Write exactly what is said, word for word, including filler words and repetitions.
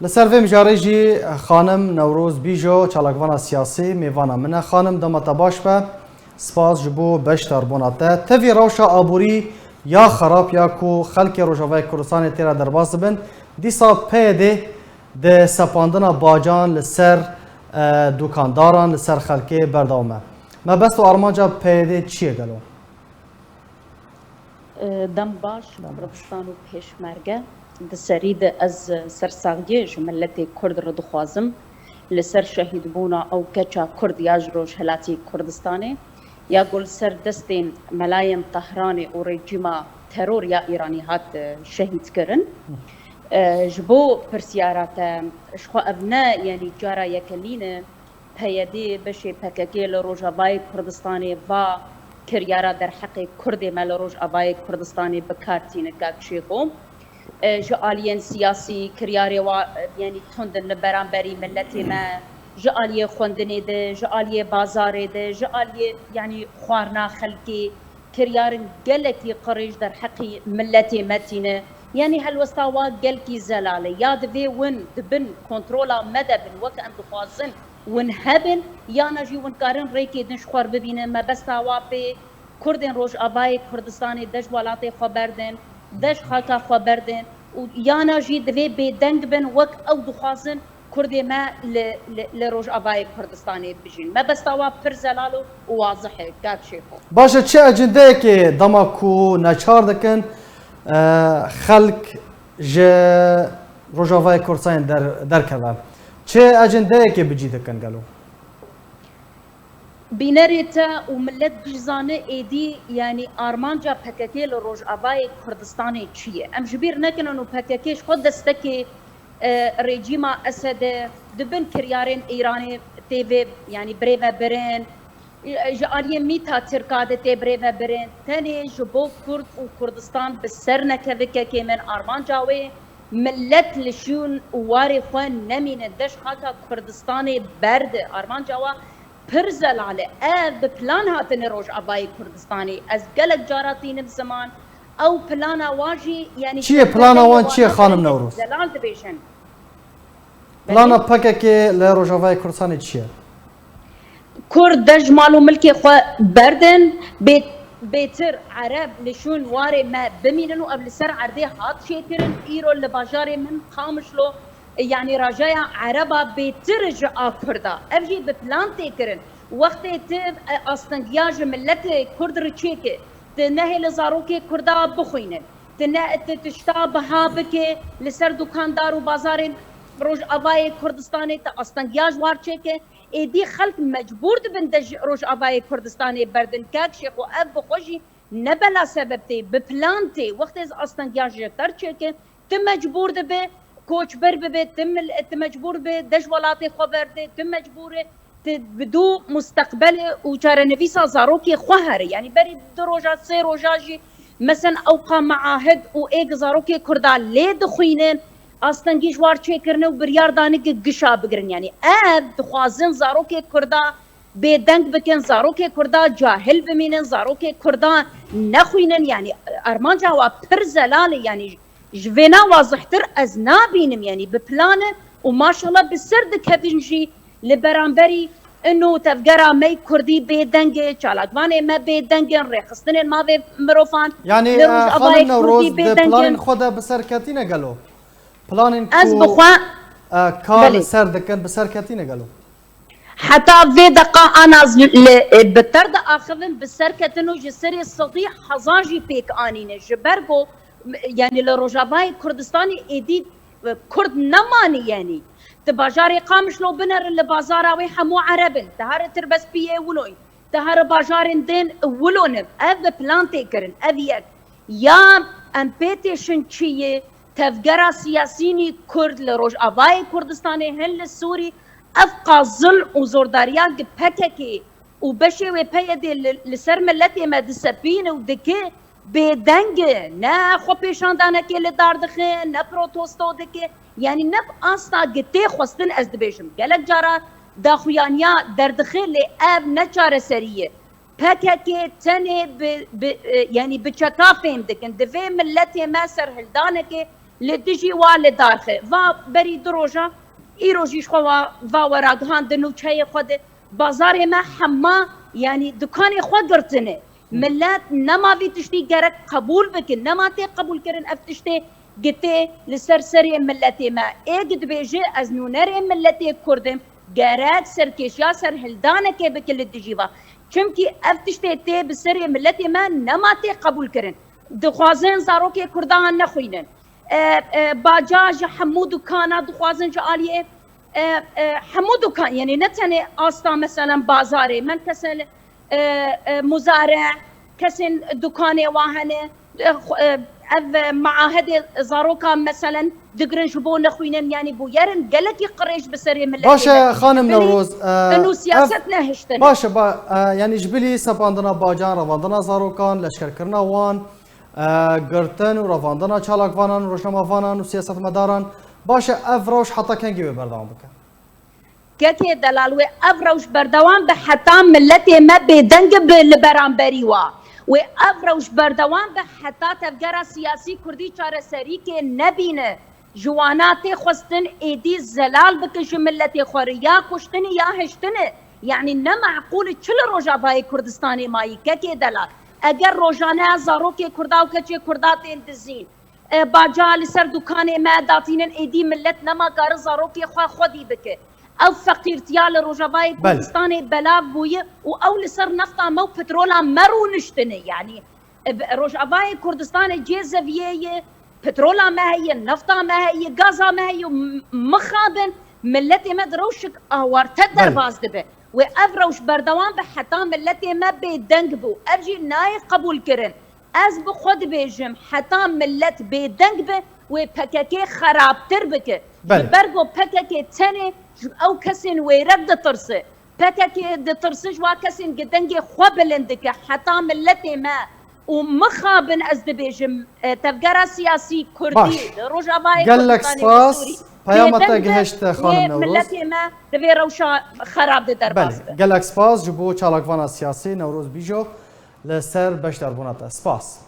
Li ser vê mijarê jî xanim Newroz Bîjo, çalakvana siyasî, mêvana min e. Xanim, dema te baş be. Spas ji bo beşdarbûna te. Tevî rewşa aborî ya xerab ya ku xelkê Rojavayê Kurdistanê tê re derbas dibin, dîsa P Y D'ê di sepandina bacan li ser, e, dukandaran, li ser xelkê berdewam e. Mebest û armanca P Y D'ê çi ye gelo? Dem baş, Kurdistan û Pêşmerge. Di serî de ez sersaxiyê ji miletê Kurd re dixwazim. Li ser şehîdbûna ew keça Kurd ya ji Rojhilatî Kurdistanê, ya ku li ser destên melayên Tehranê û rejîma teror ya Îranî hat, e, şehîd kirin. E, ji bo pirsiyara te, ji xwe ev ne, yanî cara yekelîn e, P Y D, beşê P K K li Rojavayê Kurdistanê va kiryara derheqê Kurdê me li Rojavayê Kurdistanê bi kar tîne, kak Şêxo. E, ji aliyên siyasî kiryarê wa, e, yanî tund in li beramberî miletê me, ji aliyê xwendinê de, ji aliyê bazarê de, ji aliyê, yanî xwarina xelkê, kiryarên gelekî qirêj derheqî miletê me tîne. Yanî helwesta wa gelkî zelal e. Ya divê win di bin kontrola me de bin, wek em dixwazin win hebin, yana jî win karin rêkê din ji xwe re bibînin. Mebesta wa pê Kurdên Rojavayê Kurdistanê de ji welatê xwe berdin, de ji xaka xwe berdin û yana jî divê bêdeng bin, wek ew dixwazin Kurdê me li, li, li Rojavayê Kurdistanê bijîn. Mebesta wa pir zelal û wazih e, kak Şêxo. Baş e, çi ecindeyekê dema ku neçar dikin, e, xelk ji Rojavayê Kurdistanê der-, derkeve? Çi ecindeyekê bi cî dikin gelo? Bînerê te û milet giş zane êdî, yanî armanca P K K li Rojavayê Kurdistanê çi ye? Em ji bîr nekinin û P K K ji xwe destekê, e, rejîma Esed e, di bin kiryarên Îranê tê vê, yanî birêve birin, e, ji aliyê mîta Tirka de tê birêve birin. Tenê ji bo Kurd û Kurdistan bi ser nekeve, kekê min, armanca wê milet li şûn û warê xwe nemîne, de ji xaka Kurdistanê berde. Armanca wa pir zelal e. Ev bi plan hatine Rojavayê Kurdistanê. Ez gelek cara tînim ziman. Ew plana wa jî, yanî çi ye, plana wan çi ye, xanim Newroz? Zelal dibêjin. Plana P K K li Rojavayê Kurdistanê çi ye? Kurd de ji mal û milkê xwe berdin, bê-, bêtir Ereb li şûn warê me bimînin û ev li ser erdê hat çêkirin. Îro li bajarê min Qamişlo, yanî rajaya Ereba bêtir ji a Kurda. Ev jî bi plan tê kirin. Wextê tu, e, astengiya ji miletê Kurd re çêke, tu nehêle zarokê Kurda bixwîne, tu ne, tu tişta biha bike li ser dukandar û bazarên Rojavayê Kurdistanê, tu astengiya ji war çêke, êdî xelk mecbûr dibin de ji Rojavayê Kurdistanê berdin. Kak Şêxo, ev bi xwe jî ne bela sebeb tê, bi plan tê. Wextê ez astengiya ji te re çêke, tu mecbûr dibe koçber bibe, tu mil-, tu mecbûr be de ji welatê xwe berde, tu mecbûr e tu bi dû musteqbel û çarenivîsa zarokê xwe here. Yanî berî du roja, sê roja jî mesen ewqa meahid û êk zarokê Kurda lê dixwînin, astengî ji war çêkirine û biryar dane ki gişa bigirin. Yanî ev dixwazin zarokê Kurda bêdeng bikin, zarokê Kurda cahil bimînin, zarokê Kurda nexwînin. Yanî armanca wa pir zelal e, yanî ji vêna wazihtir ez nabînim, yanî bi plan e û maşallah bi ser dikevin jî li beramberî ino tevgera me Kurdî bêdeng e, çalakvanê me bêdeng in, rêxistinên mavê mirovan Yanî, li e, Rojavayê xanim Newroz, Kurdî di bêdeng planên in. Xwe de bi ser ketîne gelo? Planên Ez ku, bi xwe, e, kar li Belê. ser dikin, bi ser ketîne gelo? Heta vê deqa ana z-, li, e, bi ter diaxivin, bi ser ketin û ji serê sedî hezar jî pêk anîne. Ji ber ku, m-, yanî li Rojavayê Kurdistanê êdî, e, Kurd nemanî yanî. Ti bajarê Qamişlo binerin, li bazara wê hemû Ereb in. Ti here Tirbespiyê wilo ye. Ti here bajarên din wilo ne. Ev bi plan tê kirin. Ev yek. Ya em pê têşin çi ye? Tevgera siyasînî Kurd li Rojavayê Kurdistanê hin li Sûrî ev qazil û zordariya gi P K K û beşê wê P Y D li, li ser miletê me disepîne û dike bêdeng e. Ne xwepêşandanekê li dar dixe, ne protesto dike. Yanî ne bi asta gi tê xwestin, ez dibêjim. Gelek cara daxuyaniya derdixe lê ev ne çareserî ye. P K K tenê bi, bi, e, yanî bi çeka fêm dikin. Divê miletê me serhildanekê Li dijî wa li darxê. Va berî du roja, îro jî ji xwe va, va wera gihandin û çeyê xwe di bazarê me hema, yanî dukanê xwe girtine. Millet nema vî tiştî gerek qebûl bikin, nema tê qebûlkirin ev tiştê gitê li ser serê milletê me. Ê gi dibêje ez nûnerê milletê Kurd im, gerek serkêşiya serhildanekê bike li dijî va. Çimkî ev tiştê tê bi serê milletê me nema tê qebûlkirin. Dixwazin zarokê Kurdan nexwînin. E, e, baca ji hemû dukana dixwazin ji aliyê, e, e, hemû dukan, yanî ne tenê asta meselen bazarê, men kesên, e, e, muzare, kesên dukanê wa hene, e, xwe-, e, ev, e, maahedê zarokan meselen digirin ji bo nexwînin, yanî bûyerin gelekî qirêj bi serê miletê Baş e, me. Xanim Bilî, Newroz, e, û ev siyaset nehiştin. Baş e, ba, e, yanî ji bilî sepandina bacan, revandina zarokan, leşkerkirina wan, e, girtin û revandina çalakvanan û rojnamavanan û siyasetmedaran, baş e, ev rewş heta kengî wê berdewam bike? Kekê delal, wê ev rewş berdewam be heta miletê me bêdeng be li beramberî wa. Wê ev rewş berdewam be heta tevgera siyasî kurdî çareserîkê nebîne. Ji wana tê xwestin êdî zelal bike ji miletê xwe re, ya kuştinê ya hiştinê. Yanî ne meqûl e, çi li Rojavayê Kurdistanê mayî, kekê delal? Eger rojane zarokê Kurda û keçê Kurda tên dizîn, e, baca li ser dukanê me datînin, êdî millet nema kare zarokê xwe xwedî bike. Ew feqîrtiya li Rojavayê Belê. Kurdistanê belav bûye û ew li ser nefta me û petrola me rûniştine. Yanî, e, bi-, Rojavayê Kurdistanê cê zeviyê ye, petrola me heye, nefta me heye, gaza me heye û m-, mixabin milletê me di rewşik awarte Belê. Derbas dibe. Wê ev rewş berdewam be heta miletê me bêdeng bû. Ev jî nayê qebûlkirin. Ez bi xwe dibêjim, heta milet bêdeng be, wê P K K xerabtir bike. Belê. Ji ber ku P K K tenê ji ew kesên wêrek ditirse. P K K ditirse ji wa kesên gi dengê xwe bilind dike. Heta miletê me û mixabin ez dibêjim, e, tevgera siyasî Kurdî Baş. Li Rojavayê Gelek Kurdistanê spas. Sûrî Peyama te bêdeng be, gihişte, wê Xanim Newroz. Miletê me di vê rewşa xerab de derbas Belê. Be. Gelek spas ji bo çalakvana siyasî Newroz Bîjo. Li ser beşdarbûna te. Spas.